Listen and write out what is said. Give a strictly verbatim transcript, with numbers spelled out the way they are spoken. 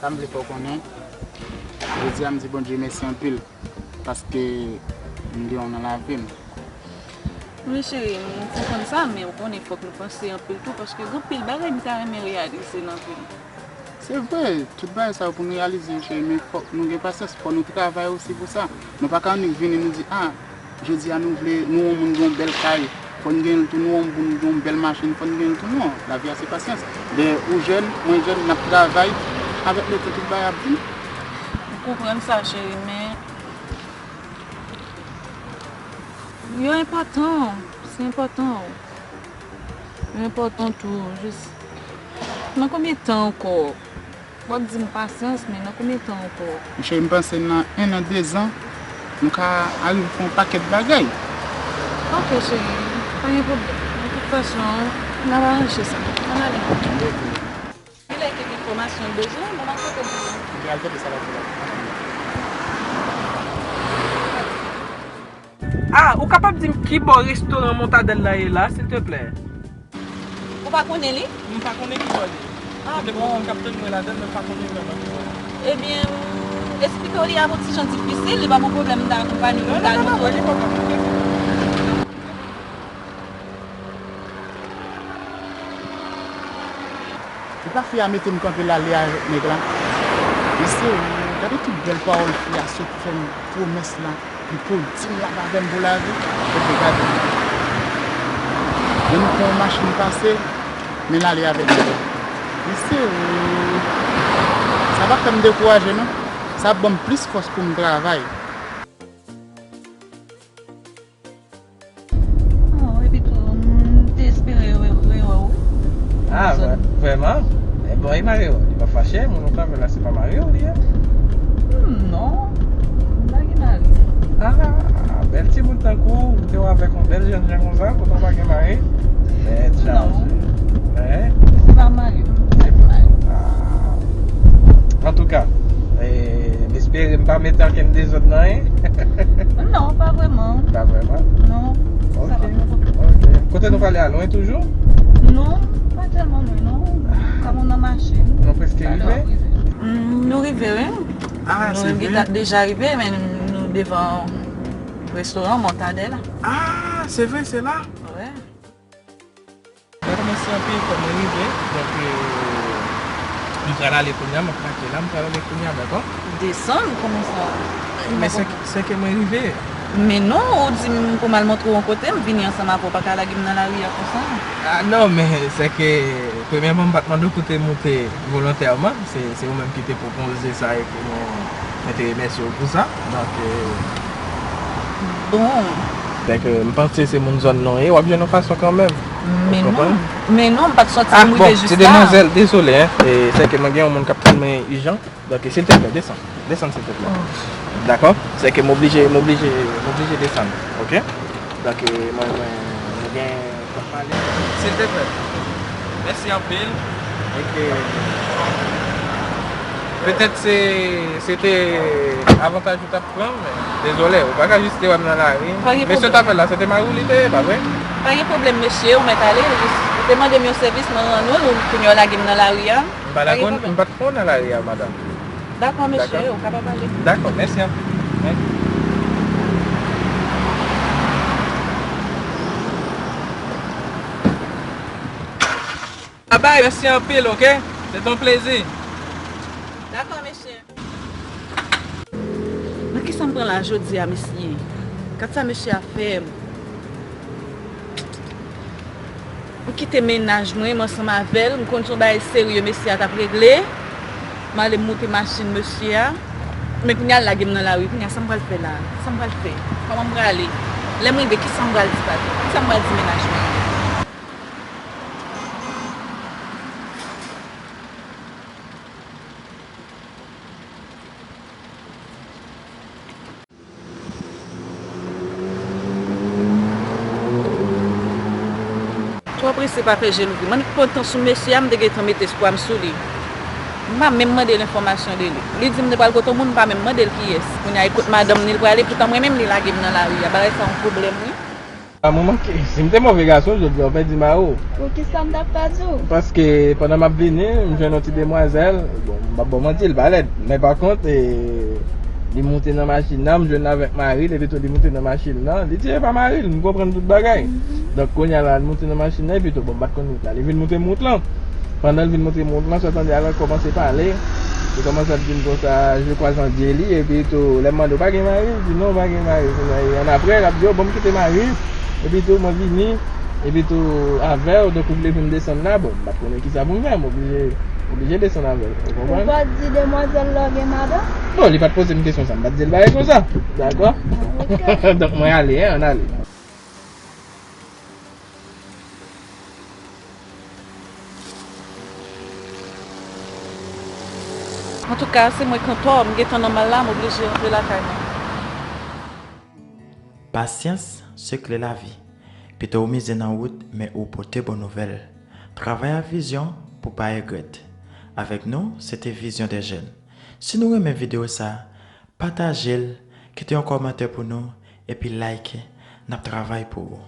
Sa m vle fè w konnen, jodi a m di Bondye mèsi anpil, paske m gen w nan lavi m. Wi cheri, m konprann sa, men ou konnen fòk nou panse anpil tou, paske gen anpil bagay m ta renmen reyalize nan vi m. Se vre, tout bagay sa yo pou n reyalize yo, cheri, men fòk nou gen pasyans, fòk nou travay osi pou sa. Nou pa ka annik vini, nou di, a, jodi a nou vle, nou wè yon moun gen yon bèl kay, fò n gen l tou, nou wè yon moun gen yon bèl machin, fò n gen l tou, non. Lavi a se pasyans. Lè ou jèn, mwen jèn, n ap travay, avèk letan tout bagay ap vini. M konprann sa, cheri, men yo enpòtan, se enpòtan. Yo enpòtan tou, jis nan konbyen tan ankò? W ap di m pasyans, men nan konbyen tan ankò? Monchè, m panse nan en an, de zan, nou ka arive fè yon pakèt bagay. Ok, cheri, pa gen pwoblèm. De tout fason, n ap aranje sa. Ann ale. Kilè ki gen enfòmasyon l bezwen, bon, m ap rete di nou. Li al tande sa l ap di la. Ah, ou kapab di m ki bò restoran Montadèl la ye la, silteplè? Ou pa konnen li? M pa konnen ki bò li ye. Ah bon? Gen de moun k ap tann mwen ladan l, men m pa konnen vrèman ki bò li ye. Ebyen, m esplike w li ap yon ti jan difisil, li p ap yon pwoblèm, m ta akonpanye w, m ta montre w. Epa fi a mete m kanpe la, li avèk nèg la. Mesye, gade tout bèl pawòl fi a sot fè m pwomès la. Li pou l di m l ap avè m pou lavi. Epi gade. Men nou pran yon machin pase, men l ale avèk nèg la. Mesye, sa p ap fè m dekouraje non. Sa ap ban m plis fòs pou m travay. Oh, epi tou, m te espere yo rewè w. Ah, vrè-, vrèman? E bon, e mari w, li pa fache, moun ou travay la, se pa mari w li ye? Hmm, non, m pa gen mari. Ah, bèl timoun tankou w, ou te wè avèk yon bèl jèn jan konsa, poutan w pa gen mari? Bèl chanje. Non. Hein? Se pa mari m, m pa gen mari. Ah. Antouka, e, m espere m pa mete ankenn dezòd nan anyen. Non, pa vrèman. Pa vrèman? Non, sa pa pran pwoblèm. Ok. Kote nou prale a, lwen toujou? Non, pa tèlman lwen, non. Kòm nou nan machin. Nou prèske rive? Mm, nou rive, wi. Ah, se vre? Nou menm ki ta deja rive, men nou devan restoran Montadèl la. Ah, se vre, se la? Wi. Dakò, mèsi anpil, kòm mwen rive, donk, euh, m pral ale kounye a, m ap make la, m pral ale kounye a, dakò? Desann, kòman sa? Men se, se ke mwen rive. Men non, ou di m pou m al montre w yon kote, m vini ansanm avè w, ou pa ka lage m nan lari a konsa. Ah non, men se ke, premyèman, m pa t mande w pou te moute volontèman, se, se ou menm ki te pwopoze sa e ke mwen, mwen te remèsye w pou sa. Donk, euh, bon. Donk, euh, m panse se moun zòn nan w ye, w ap jwenn yon fason kanmenm. Men non, men non, m pa t sòti, m rive jis la. Ah, bon, ti demwazèl, dezole, hein. E, se ke mwen gen yon moun k ap tann mwen ijan. Donk, silteplè, desann. Desann, silteplè. Oh. Dakò? Se ke m oblije, m oblije, m oblije desann. Ok? Donk, mwen, mwen, mwen gen Silteplè. Mèsi anpil. Ok. Petèt se, se te avantaj ou t ap pran, men dezole, ou pa ka jis te wè m nan lari. Pa gen pwoblèm. Mesye w t ap fè la, se te mari w li te ye, pa vre? Pa gen pwoblèm, mesye, ou mèt ale, ou jis, ou te mande m yon sèvis, mwen rann ou l, ou kounye a w lage m nan lari a. M pa lage w, m pa t fè w nan lari a, madanm. Dakò, mesye, ou kapab ale. Dakò, mèsi anpil. Mèsi. Babay, mèsi anpil, ok? Se te yon plezi. Dakò, mesye. Nan kisa m pran la jodi a, mesye? Gad sa mesye a fè m. M kite mennaj mwen, m ansanm avè l, m konn se yon bagay serye mesye a t ap regle. M ale m moute machin mesye a. Men kounye a l lage m nan lari. Kounye a sa m pral fè la? Sa m pral fè? Kòman m prale? Lè m rive, kisa m pral di patwon? Kisa m pral di mennaj mwen? Twò prese pa fè je louvri. M annik pran tan sou mesye a, m te gentan met espwa m sou li. M pa menm mande l enfòmasyon de li. Li di m li pral kote yon moun, m pa menm mande l kiyès. Kounye a, e kot madanm ni l prale, poutan mwen menm li lage m nan lari a. Bagay sa yon pwoblèm, wi. A mwen manke, si m te move gason, jodi a w pèdi mari w. Poukisa m t ap pèdi w? Paske pandan m ap vini, m jwenn yon ti demwazèl. Bon, m p ap ba w manti, l pa lèd. Men pa kont, e, li moute nan machin nan, m jwenn avèk mari l, epi tou li moute nan machin nan. Li di e pa mari l, m konprann tout bagay. Donk, kounye a la, li moute nan machin nan, epi tou, bon, m pa t konn wout la. Li vin moute m wout lan. Pandan l vin montre m wout lan, sa tande al kòmanse pale. Li kòmanse ap di m konsa, je crois en Dieu li, epi tou, lè m mande w pa gen mari, li di non, pa gen mari. Kounye a, annapre, l ap di, o, bon, m kite mari, epi tou, mwen vini, epi tou, avè w, donk ou vle pou m desann la, bon, m pa t konnen kisa pou m fè, m oblije, oblije desann avè l, ou konprann? Ou pa t di demwazèl la w gen madanm? Bon, li pa t poze m kesyon sa, m pa t di l bagay konsa, dakò? Donk, mwen ale, en, ann ale. Antouka, se mwen k antò, m gentan nan mal la, m oblije rantre lakay mwen. Pasyans se kle lavi. Pito w mize nan wout, men ou pote bon nouvèl. Travay ak vizyon pou pa regrèt. Avèk nou, se te Vizyon de Jèn. Si nou renmen videyo sa, pataje l, kite yon kòmantè pou nou, epi like, n ap travay pou ou.